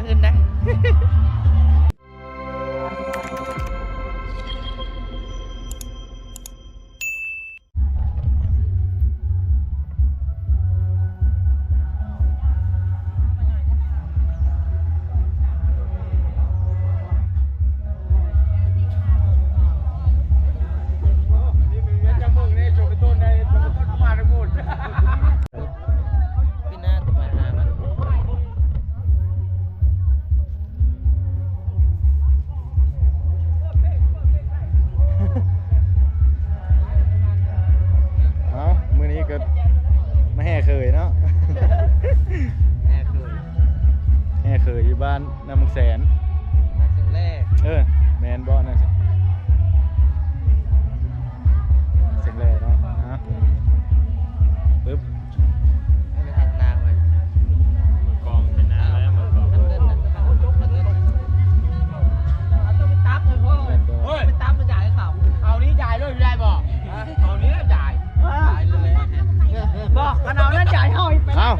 ອື່ນໄດ້. ປີໜ້າກໍມາຫາມັນ. ເອົ້າ ມື້ນີ້ກໍມາແຫ່ເຂີຍເນາະ ແຫ່ເຂີຍ ແຫ່ເຂີຍຢູ່ບ້ານ ນ້ຳແສນ ນ້ຳແສນແລ ເອີ ແມ່ນບໍ່ ນ້ຳແສນ ນ້ຳແສນແລເນາະ ອ່າ ປຶບ ໄປທາງໜ້າໄວ້ ມືກອງເປັນໜ້າແລ້ວ ມືກອງ ເງິນ ເງິນ ເອົານີ້ຈ່າຍເລີຍ ໄດ້ບໍ່? ເອົານີ້ຈ່າຍເລີຍ ຈ່າຍ ຈ່າຍເລີຍ ບໍ່ ຄັນເອົານັ້ນຈ່າຍເຮົາອີກ ເອົ້າ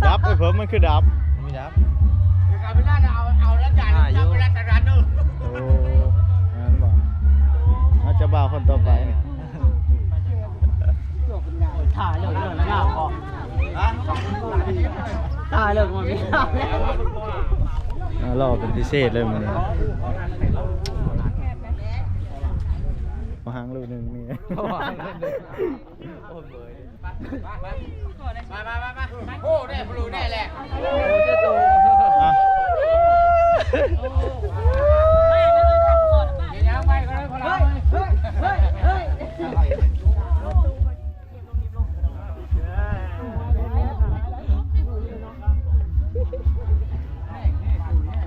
ດັບໄອ້ເຜິມ ມັນຄືດັບ ມີດັບ ເອົາ ເອົານັ້ນຈ່າຍ ຈັບໄປລະຕະລາດເດີ ໂອ້ ແມ່ນບໍ່ ເອົາ ເຈົ້າບ່າວຄົນຕໍ່ໄປນີ້ ຖ້າເລີກເລີກງາມບໍ່ ຖ້າເລີກບໍ່ມີ ອ່າ ຫຼໍ່ເປັນພິເສດເລີຍມື້ນີ້ ບໍ່ຫາງລູກໜຶ່ງນີ້ ມາ ມາ ມາ ມາ ໂອ້ ແນ່ ບລູແນ່ແຫຼະ ອ່ະ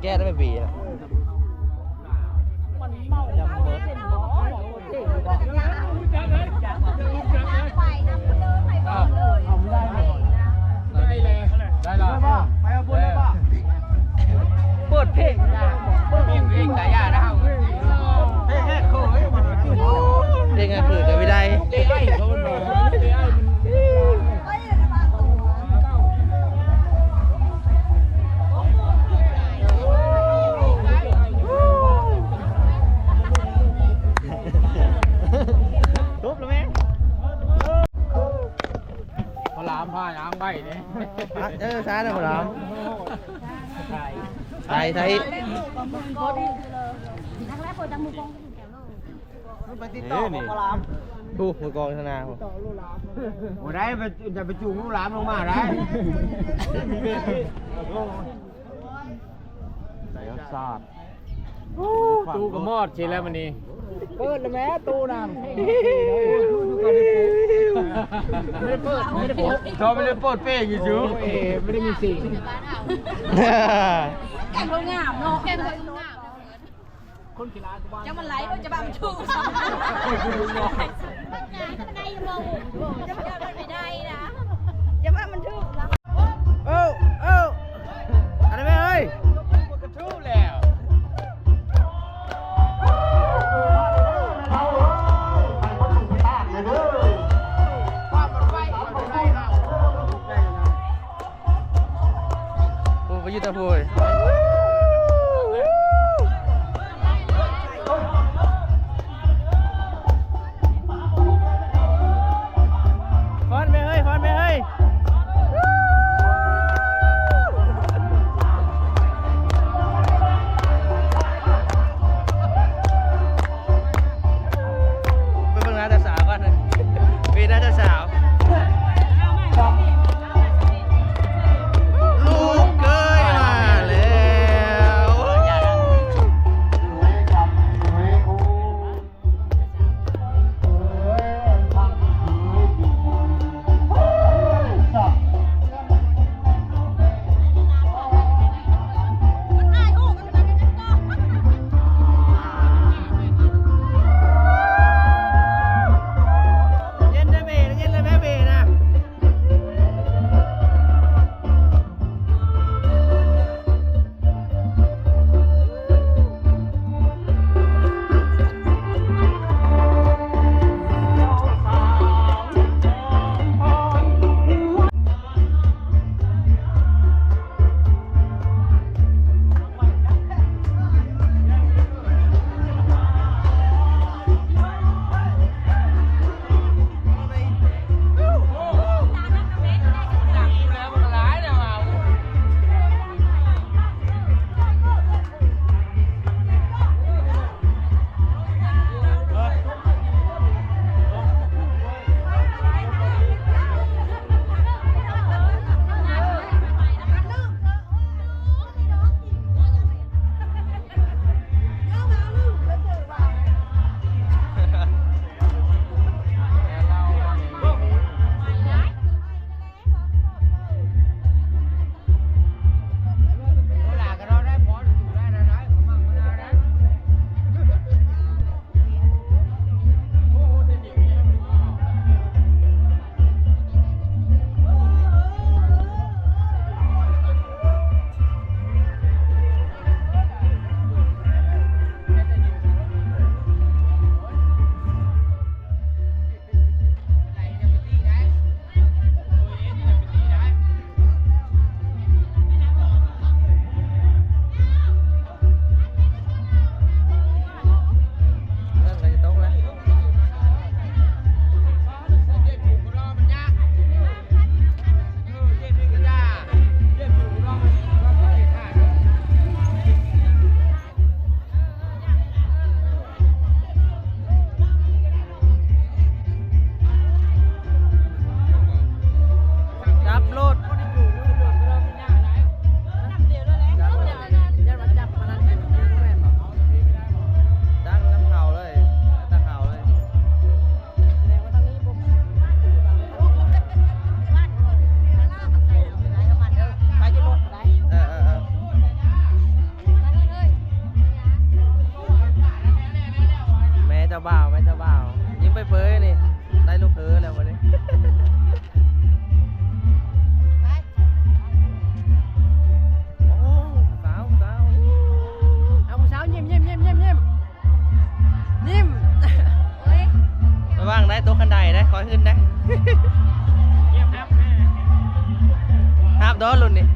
ແກ້ໄດ້ເປັນປີແລ້ວ ເປີດເພງ ເປີດເພງຕາຍາດນະ ເຮົາ ເພງແຮກໂຄ ເພງກາງຄືນກະບໍ່ໄດ້ ຈົບແລ້ວແມ່ ພະລາມພາຍາງໄວ້ເດ້ ເອີ ຊ້ານະພະລາມ ໄທ ໄທ ໄທ ໄປຕິດຕໍ່ພະລາມ ຜູ້ມືກອງທະນາ ບໍ່ໄດ້ ໄປ ຢ່າໄປຈູງລູກຫຼານລົງມາໄດ້ ສາດ ຕູ້ກໍມອດຊິແລ້ວມື້ນີ້ ເປີດແລ້ວແມ້ຕູ້ນະ ບໍ່ໄດ້ເປີດ ບໍ່ໄດ້ປີດ ເຂົາບໍ່ໄດ້ເປີດເພງຢູ່ ບໍ່ໄດ້ມີສີ ແກ່ນຄົນງາມເນາະ ແກ່ນຄົນງາມ ຄົນຂີ້ລ້າກໍວ່າ ຈະມາໄຫຼ ຈະມາມັນຖືກຊ້ຳ ໄດ້ບໍ່ ຈະມາໄດ້ນະ ຈະມາມັນຖືກນະ ເອີ ເອີ ອັນນີ້ແມ່ເອີຍ ໂອ້ ໄປຢູ່ຕາໂພຍ ຟ້ອນແມ່ເອີຍ ຟ້ອນແມ່ເອີຍ ໄປເບິ່ງໜ້າເຈົ້າສາວກ່ອນ ເວໜ້າເຈົ້າສາວ ລູກເຂີຍມາແລ້ ດອໂລດນີ້